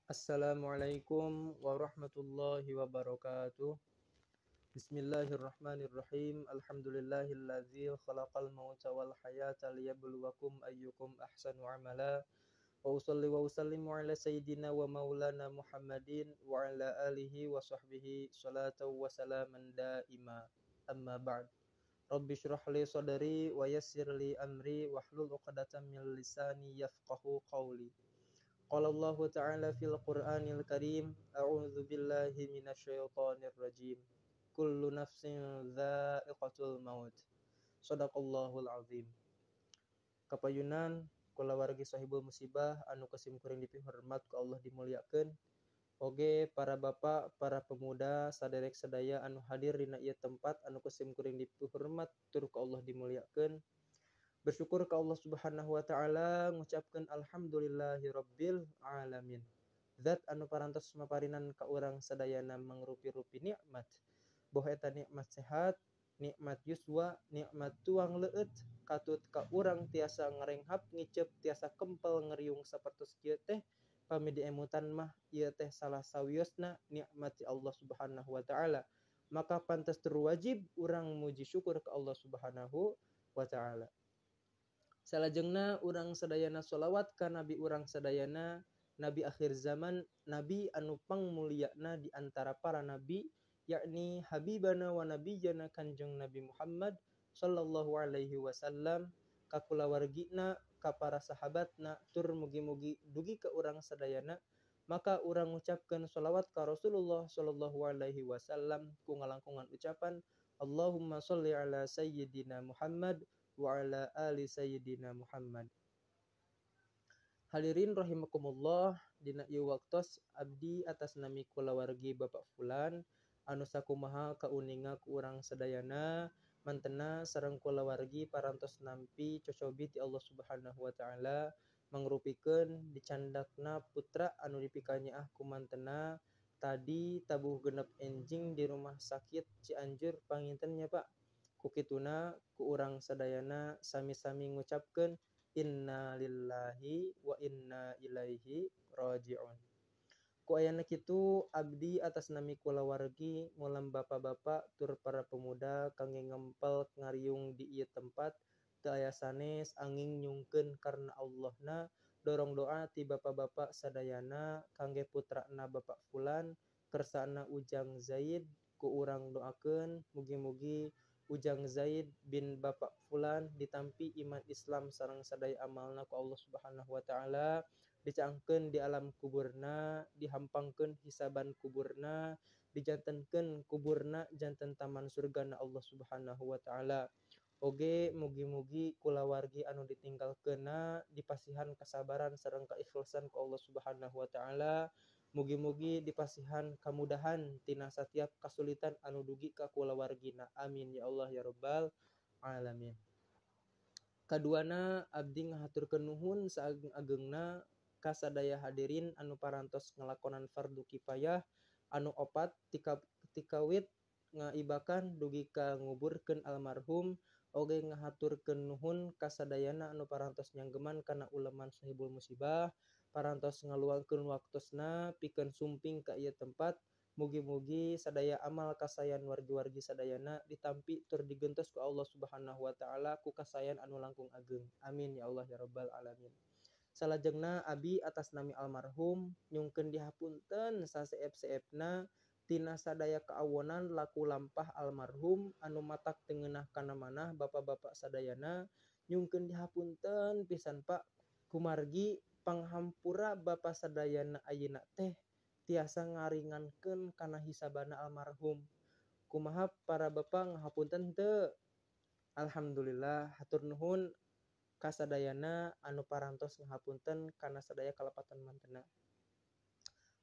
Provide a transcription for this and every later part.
Assalamualaikum warahmatullahi wabarakatuh. Bismillahirrahmanirrahim. Alhamdulillahillazi khalaqal mauta wal hayata liyabluwakum ayyukum ahsanu amala. Wa usalli wa usallimu ala sayyidina wa maulana Muhammadin wa ala alihi wa sahbihi salatan wa salaman daima. Amma ba'd. Rabbi shrah li sadri wa yassir li amri wahlul 'uqdatam min lisani yafqahu qawli. Qala Allahu ta'ala fil Qur'anil Karim, a'udzu billahi minasyaitonir rajim. Kullu nafsin dha'iqatul maut. Shadaqallahul azim. Kapayunan kulawargi sahibul musibah anu kasim kuring dipihormat ku Allah dimuliakeun. Oge para bapak, para pemuda, saderek sadaya anu hadir dina ieu tempat anu kasim kuring dipihormat tur ku Allah dimuliakeun. Bersyukur ke Allah Subhanahu wa taala, ngucapkeun alhamdulillahirabbil alamin. Zat anu parantos maparinan ka urang sadayana mangrupi-rupi nikmat. Boh eta nikmat sehat, nikmat yuswa, nikmat tuang leueut, katut ka urang tiasa ngarenghap ngiceup tiasa kempel ngeriung sapertos kieu teh, pami diemutan mah ieu teh salah sawiosna nikmat ti Allah Subhanahu wa taala. Maka pantes tur wajib urang muji syukur ka Allah Subhanahu wa taala. Salajengna urang sadayana sholawat ka nabi urang sadayana, nabi akhir zaman, nabi anu pangmulyana di antara para nabi, yakni habibana wa nabiyana Kanjeng Nabi Muhammad sallallahu alaihi wasallam, ka kulawargina, ka para sahabatna, tur mugi-mugi dugi ka urang sadayana. Maka urang ngucapkeun sholawat ka Rasulullah sallallahu alaihi wasallam ku ngalangkungan ucapan Allahumma sholli ala sayyidina Muhammad wa ala ali sayyidina Muhammad. Hadirin rahimakumullah, dina ieu waktos abdi atas nami kulawargi Bapak Fulan anu sakumaha kauninga ku urang sadayana mantena sareng kulawargi parantos nampi cocobi ti Allah Subhanahu wa taala mangrupikeun dicandakna putra anu dipikanyaah ku mantena tadi tabuh genep enjing di rumah sakit Cianjur panginten nya Pak. Kukituna ku urang sadayana sami-sami ngucapkeun inna lillahi wa inna ilaihi rajiun. Ku ayana kitu abdi atas nami kulawargi ngulam bapak-bapak tur para pemuda kangge ngempel ngariung di ieu tempat teu aya sanes angin nyungkeun karena Allahna, dorong doa ti bapak-bapak sadayana kangge putrana Bapak Fulan kersana Ujang Zaid, ku urang doakeun mugi-mugi Ujang Zaid bin Bapak Fulan ditampi iman Islam sareng sadaya amalna ku Allah Subhanahu wa taala, dicaangkeun di alam kuburna, dihampangkeun hisaban kuburna, dijantenkeun kuburna janten taman surgana Allah Subhanahu wa taala. Oge mugi-mugi kulawargi anu ditinggalkeunna dipasihan kasabaran sareng kaikhlasan ku Allah Subhanahu wa taala. Mugi-mugi dipasihan kamudahan tina satiap kasulitan anu dugi ka kulawargina. Amin ya Allah ya rabbal alamin. Kaduana abdi ngahaturkeun nuhun saageng-agengna ka sadaya hadirin anu parantos ngalakonan fardu kifayah anu opat tikawit ngaibakan dugi ka nguburkeun almarhum. Oge ngahaturkeun nuhun ka sadayana anu parantos nyanggeman kana uleman sahibul musibah, parantos ngaluangkeun waktosna pikeun sumping ka ieu tempat. Mugi-mugi sadaya amal kasayan wargi-wargi sadayana ditampi tur digentos ku Allah Subhanahu wa taala ku kasayan anu langkung ageng. Amin ya Allah ya rabbal alamin. Salajengna abi atas nami almarhum nyungkeun dihapunten saseep-seepna tina sadaya kaawonan laku lampah almarhum anu matak teu ngeunah kana manah bapak-bapak sadayana, nyungkeun dihapunten pisan Pak, kumargi panghampura bapa sadayana ayeuna teh tiasa ngaringankeun kana hisabana almarhum. Kumaha para bapak ngahapunten teu? Alhamdulillah, hatur nuhun kasadayana anu parantos ngahapunten kana sadaya kalepatan mantena.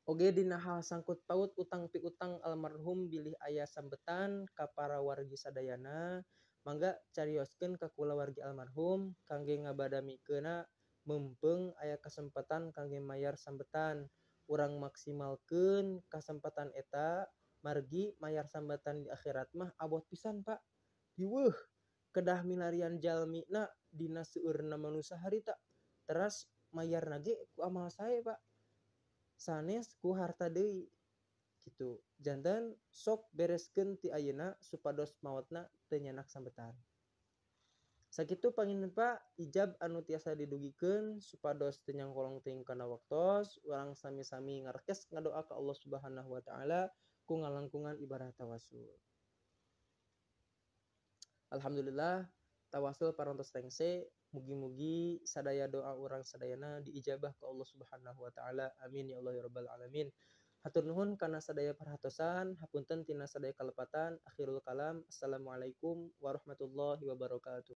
Oge dina hal sangkut paut utang piutang almarhum bilih aya sambetan ka para wargi sadayana, mangga carioskeun ka kulawargi almarhum kangge ngabadamikeunna meumpeung aya kasempatan kangge mayar sambetan. Urang maksimalkeun kasempatan eta margi mayar sambetan di akhirat mah abot pisan Pak. Diweuh kedah milarian jalmina dina seueurna manusa harita teras mayarna ge ku amal sae Pak. Sanes ku harta deui gitu. Janten sok bereskeun ti ayeuna supados maotna teu nyanak sambetan. Sakitu panginten Pak ijab anu tiasa didugikeun supados teu nyangkolong teuing kana waktos urang sami-sami ngarekes ngadoa ka Allah Subhanahu wa taala ku ngalangkungan ibadah tawasul. Alhamdulillah tawasul parantos rengse, mugi-mugi sadaya doa urang sadayana diijabah ku Allah Subhanahu wa taala. Amin ya Allah ya rabbal alamin. Hatur nuhun kana sadaya perhatosan, hapunten tina sadaya kalepatan. Akhirul kalam, assalamualaikum warahmatullahi wabarakatuh.